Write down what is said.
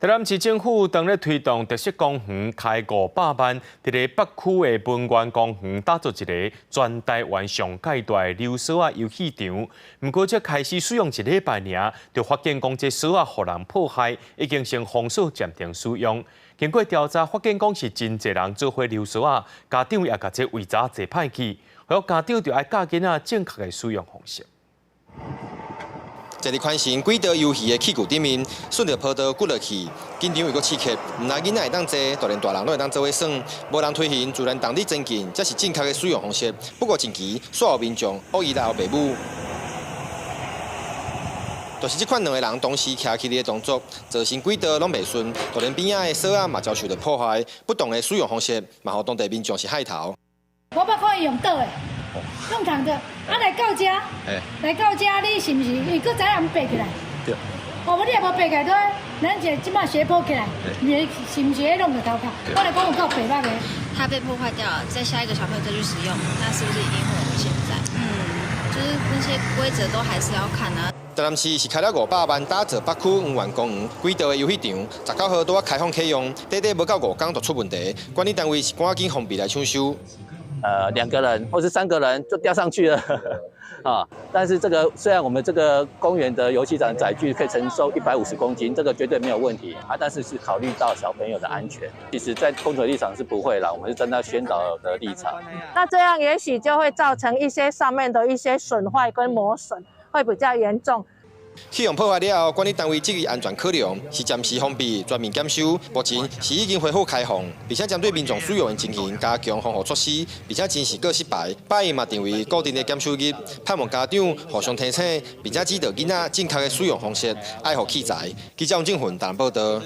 台南市政府當咧推動特色公園開500萬，佇咧北區的文源公園打造一个全台灣上蓋大的溜索仔遊戲場。毋過這開始使用一禮拜爾，就發現講這索仔予人破壞，已經先封鎖暫停使用。經過調查，發現講是真濟人做伙溜索仔，家長也共這圍閘坐歹去，予家長就愛教囡仔正確的使用方式。坐佇寬心軌道遊戲的器具頂面，順著坡道滾落去，緊張又閣刺激，毋但囡仔會當坐，就連大人攏會當做伙耍。無人推行，自然動力前進，才是正確的使用方式。不過近期，煞有民眾惡意來予爸母。就是這款兩個人同時徛起的動作，造成軌道攏袂順，就連邊仔的索仔嘛遭受著破壞。不同的使用方式，嘛予當地民眾是害頭。我捌看伊用倒的，用躺的，啊來到遮，來到遮，你是毋是？伊閣知影毋爬起來？對。哦，無你也無爬起來，對，咱這這擺斜坡起來，你是毋是咧弄著頭殼？我來講有夠白目的。它被破壞掉了，再下一個小朋友再去使用，那是不是一定會有危險在？就是那些規則都還是要看啊。台南市是開了500萬打造北區黃源公園軌道的遊戲場，19號拄仔開放啟用，短短無夠5工就出問題，管理單位是趕緊封閉來搶修。兩個人或是三個人就掉上去了，啊！但是這個雖然我們這個公園的遊戲場載具可以承受150公斤，這個絕對沒有問題啊！但是是考慮到小朋友的安全，其實，在工程立場是不會啦，我們是站在宣導的立場。那這樣也許就會造成一些上面的一些損壞跟磨損，會比較嚴重。去予破壞了後，管理單位基於安全考量，是暫時封閉，全面檢修。目前是已經恢復開放，並且針對民眾使用的情形加強防護措施，並且真是閣失敗，拜一嘛定為固定的檢修日，盼望家長互相提醒，並且指導囡仔正確的使用方式，愛護器材。記者王正雲台南報導。